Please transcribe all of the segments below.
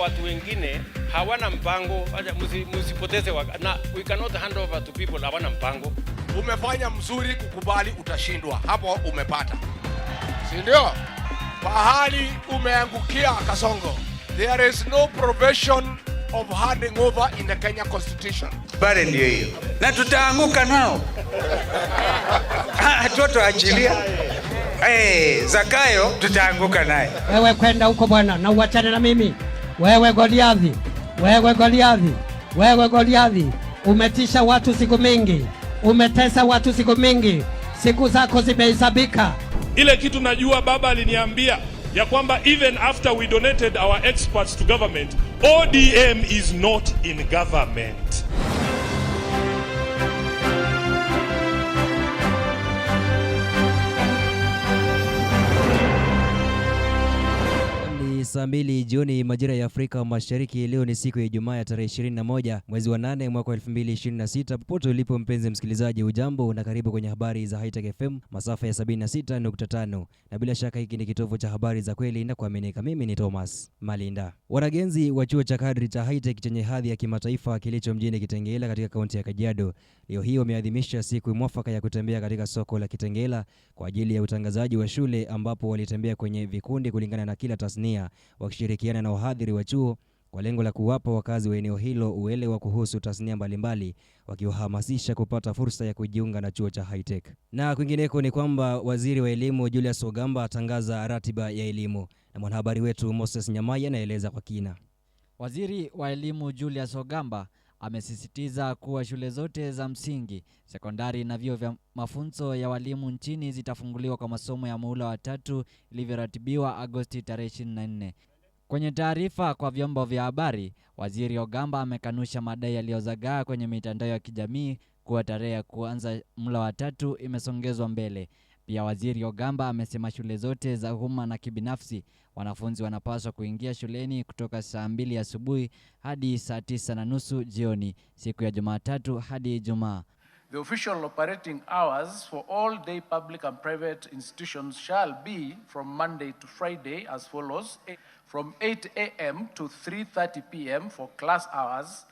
Watu wengine hawana mpango, acha msipoteze na we cannot hand over to people hawana mpango. Umefanya mzuri kukubali utashindwa, hapo umepata, si ndio? Pahali umeangukia, Kasongo, there is no provision of handing over in the Kenya Constitution. Pale ndio hiyo, na tutaanguka nao, hatutoachilia. Hey, Zakayo tutaanguka naye. Wewe kwenda huko bwana, na uachane na mimi. Wewe Goliathi, wewe Goliathi, wewe Goliathi, umetisha watu siku mingi, umetesa watu siku mingi, siku zako zimehesabika. Ile kitu najua baba aliniambia ya kwamba even after we donated our experts to government, ODM is not in government. Ni saa 2 jioni majira ya Afrika Mashariki. Leo ni siku ya Ijumaa ya tarehe 21 mwezi wa 8 mwaka 2026. Popote ulipo mpenzi msikilizaji, hujambo na karibu kwenye habari za Hitech FM masafa ya 76.5, na bila shaka hiki ni kitovu cha habari za kweli na kuaminika. Mimi ni Thomas Malinda. Wanagenzi wa chuo cha kadri cha Hitech chenye hadhi ya kimataifa kilicho mjini Kitengela katika kaunti ya Kajiado leo hii wameadhimisha siku mwafaka ya kutembea katika soko la Kitengela kwa ajili ya utangazaji wa shule, ambapo walitembea kwenye vikundi kulingana na kila tasnia wakishirikiana na wahadhiri wa chuo kwa lengo la kuwapa wakazi wa eneo hilo uelewa kuhusu tasnia mbalimbali, wakiwahamasisha kupata fursa ya kujiunga na chuo cha Hitech. Na kwingineko ni kwamba waziri wa elimu Julius Ogamba atangaza ratiba ya elimu, na mwanahabari wetu Moses Nyamai anaeleza kwa kina. Waziri wa elimu Julius Ogamba amesisitiza kuwa shule zote za msingi, sekondari na vyuo vya mafunzo ya walimu nchini zitafunguliwa kwa masomo ya muhula wa tatu ilivyoratibiwa Agosti tarehe 24. Kwenye taarifa kwa vyombo vya habari, Waziri Ogamba amekanusha madai yaliyozagaa kwenye mitandao ya kijamii kuwa tarehe ya kuanza muhula wa tatu imesongezwa mbele. Pia Waziri Ogamba amesema shule zote za umma na kibinafsi wanafunzi wanapaswa kuingia shuleni kutoka saa 2 asubuhi hadi saa 9:30 jioni siku ya Jumatatu hadi Ijumaa. The official operating hours for all day public and private institutions shall be from Monday to Friday as follows: from 8 a.m. to 3:30 p.m. for class hours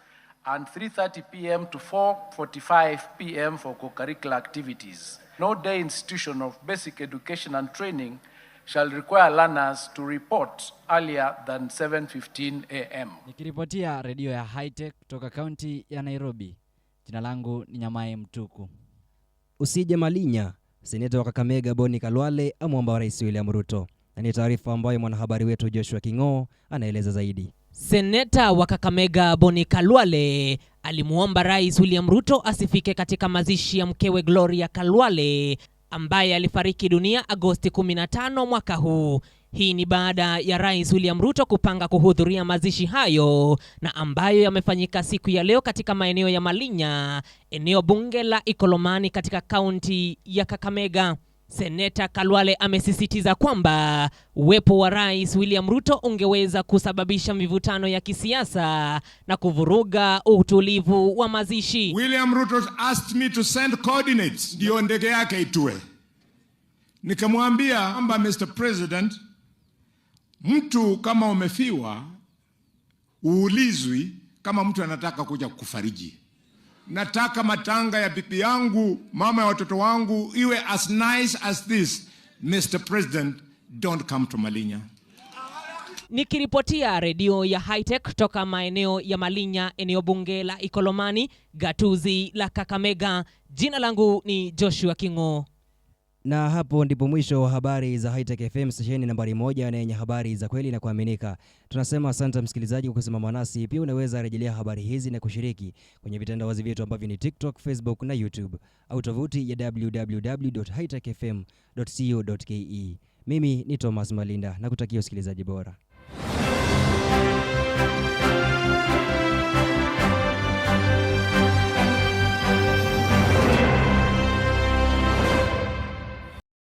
and 3:30 p.m. to 4:45 p.m. for co-curricular activities. No day institution of basic education and training shall require learners to report earlier than 7:15 a.m. Nikiripotia redio ya Hitech kutoka kaunti ya Nairobi, jina langu ni Nyamai Mtuku. Usije Malinya, seneta wa Kakamega Boni Khalwale amwomba Rais William Ruto, na ni taarifa ambayo mwanahabari wetu Joshua King'oo anaeleza zaidi. Seneta wa Kakamega Boni Khalwale alimuomba Rais William Ruto asifike katika mazishi ya mkewe Gloria Khalwale ambaye alifariki dunia Agosti 15 mwaka huu. Hii ni baada ya Rais William Ruto kupanga kuhudhuria mazishi hayo na ambayo yamefanyika siku ya leo katika maeneo ya Malinya, eneo bunge la Ikolomani katika kaunti ya Kakamega. Seneta Khalwale amesisitiza kwamba uwepo wa Rais William Ruto ungeweza kusababisha mivutano ya kisiasa na kuvuruga utulivu wa mazishi. William Ruto asked me to send coordinates ndio ndege yake itue. Nikamwambia kwamba Mr. President, mtu kama umefiwa uulizwi kama mtu anataka kuja kufariji. Nataka matanga ya bibi yangu, mama ya watoto wangu iwe as nice as this. Mr. President, don't come to Malinya. Nikiripotia redio ya Hitech kutoka maeneo ya Malinya, eneo bunge la Ikolomani, gatuzi la Kakamega, jina langu ni Joshua King'o. Na hapo ndipo mwisho wa habari za Hitech FM, stesheni nambari 1 na yenye habari za kweli na kuaminika. Tunasema asante msikilizaji kwa kusimama nasi. Pia unaweza rejelea habari hizi na kushiriki kwenye vitandawazi vyetu ambavyo ni TikTok, Facebook na YouTube au tovuti ya www.hitechfm.co.ke. Mimi ni Thomas Malinda na kutakia usikilizaji bora.